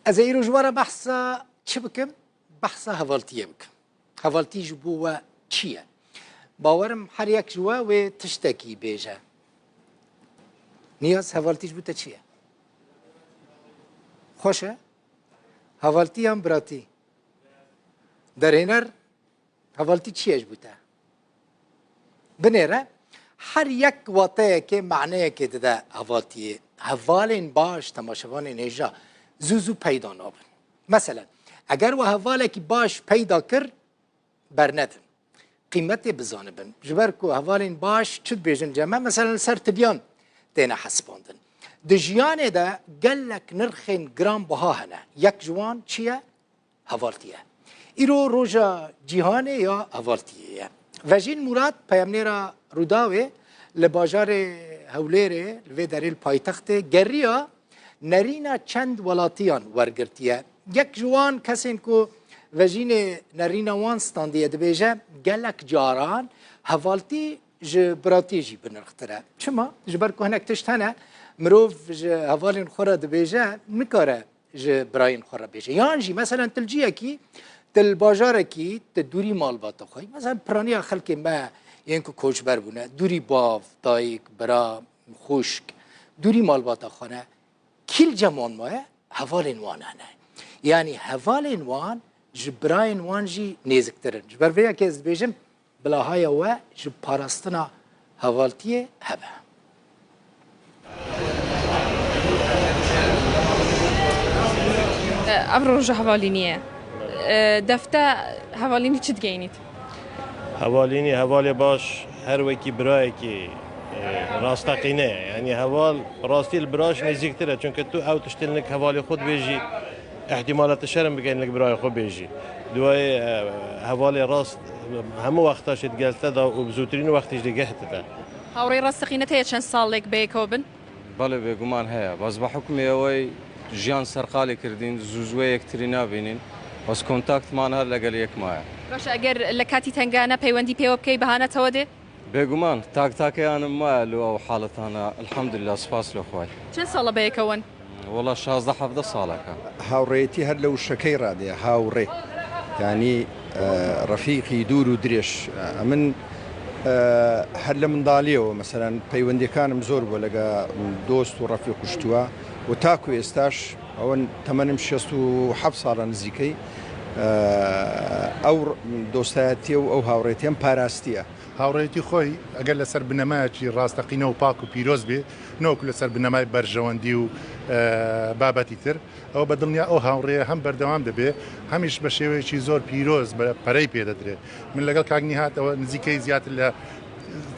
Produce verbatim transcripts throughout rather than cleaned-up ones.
Ez ê îro ji we re behsa çi bikim? Behsa hevaltiyê bikim. Hevaltî ji bo we çi ye? Bawerim her yek ji we wê tiştekî bêje. Niyaz, hevaltî ji bo te çi ye? Xweş e? Hevaltî yan biratî? Derhêner, hevaltî çi ye ji bo te? Binêre, her yek wateyekê, maneyekê dide hevaltiyê. Hevalên baş, temaşevanên hêja, zû zû peyda nabin. Meselen, eger we hevalekî baş peyda kir, bernedin. Qîmetê bizanibin. Ji ber ku hevalên baş çi dibêjin cem me, meselen li ser tibiyan têne hesibandin. Di jiyanê de gelek nirxên giranbiha hene. Yek ji wan çi ye? Hevaltî ye. Îro roja cîhanê ya hevaltiyê ye. Vejîn Mûrat, peyamnêra Rûdawê li bajarê Hewlêrê, li vê derê li paytextê, geriya nerîna çend welatiyan wergirtiye. Yek ji wan kesên ku Vejînê nerîna wan standiye dibêje, gelek caran hevaltî ji biratî jî bi nirxtir e. Çima? Ji ber ku hinek tişt hene, mirov ji hevalên xwe re dibêje, nikare ji birayên xwe re bêje. Yan jî, meselen, tu li ciyekî, tu li bajarekî, tu dûrî malbata xwe yî. Meselen, piraniya xelkê me yên ku koçber bûne, dûrî bav, dayik, bira, xwişk, dûrî malbata xwe ne. Kî li cem wan maye? Hevalên wan hene. Yanî hevalên wan ji birayên wan jî nêziktir in. Ji ber vê yekê ez dibêjim, bila haya we ji parastina hevaltiyê hebe. Emro roja hevalînî ye. Defte hevalînî çi digeyînît? Hevalînî, hevalê baş her wekî birayekî, e, rasteqîne ye. Yanî heval bi rastî li bira jî nêzîktir e. Çunke tu ew tiştê li nik hevalê xwe dibêjî, îhtîmal e tu şerm bike li nik birayê xwe bêjî. Duwayê, e, hevalê rast hemû wexta jî digel te de û bi zûtirîn wextî jî digeh te de. Hawrê rasteqîne te ye çend salek bi yek bin? Belê, bêguman heye. Bes bi hukmê ewey jiyan serqalî kirdîn, zû zû yektirî nabînîn. Bes kontaktman her legel yek maye. Baş e, eger li katî tengane peywendî pê we bikey, bihane te we dê? Bêguman, tak takeyan maye li ew haletana. Elhamdulillah, spas li Xway. Çend sala bi yek ewin? Wela şazdeh hevdeh salek e. Hawڕێیەتی هەر لە وشەکەی ڕادەیە، هاوڕێ. یانی، ئە، ڕەفیقی دوور و درێژ. ئە، من، ئە، هەر لە منداڵیەوە، مەسەلەن، پەیوەندیەکانم زۆر بووە لەگە دۆست و ڕەفیق و شتووە و تاکو ئێستاش ئەوەن تەمەنم شەست و حەفت ساڵە نزیکەی، ئە، ئەو ڕ-، دۆستایەتیە و ئەو هاوڕێتیەم پاراستیە. هاوڕێیەتی خۆی ئەگەر لەسەر بنەمایەکی ڕاستەقینە و پاک و پیرۆز بێ، نەوەکو لەسەر بنەمای بەرژەوەندی و، ئە، بابەتی تر، ئەوە بە دڵنیا ئەو هاوڕێیە هەم بەردەوام دەبێ، هەمیش بە شێوەیەکی زۆر پیرۆز بە پەرەی پێ دەدرێ. من لەگەڵ کاک نیهاد ئەوە نزیکەی زیاتر لە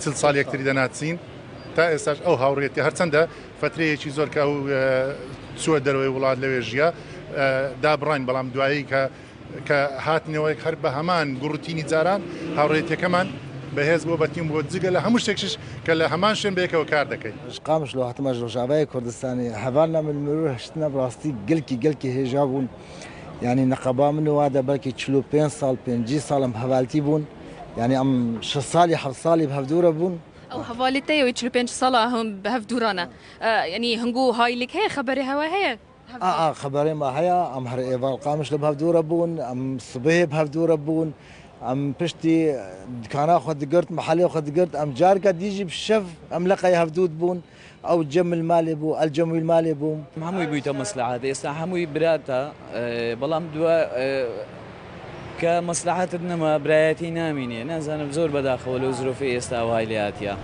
چل ساڵ یەکتری دەناسین. تا ئێستاش ئەو هاوڕێیەتی هەرچەندە فترەیەکی زۆر کە ئەو، ئە، چووە دەرەوەی وڵات لەوێ ژیە، ئە، دابڕاین، بەڵام دوایی کە کە هاتنەوەیەک هەر بە هەمان گوڕوتینی جاران هاوڕێتیەکەمان بەهێز بۆ بەتیم بۆ جگە لە هەموو شتێکش کە لە هەمان شوێن بەیەکەوە کار دەکەین. Ji Qamişlo hatime ji Rojavayê Kurdistanê. Hevalna min mirûr hiştine bi rastî gelkî, gelkî hêja bûn. Yanî neqeba min û wa de belkî çil û pênc sal, pêncî sal em hevaltî bûn. Yanî em şeş salî, heft salî bi hevdû re bûn. Ew hevalê te ye wê çil û pênc sala hûn bi hevdû re ne. E, yanî hingû haylik heye, xeberê hewe heye? A, a, xeberê me heye, em her êvar Qamişlo bi hevdû re bûn, em sibihê bi hevdû re bûn, em piştî dikana xwe digirt, mehelê xwe digirt, em carka dî jî bi şev em leqey hevdû dibûn. Ew cem li malê bû, el cem wî li malê bû. Hemûyî bûyte meslehet. Êsta hemûyî birata, e, belam duwa, e, ke meslehet nema, birayetî namîne. Nazanim zor bedaxewe li zirofê êsta ew haylê hatiya.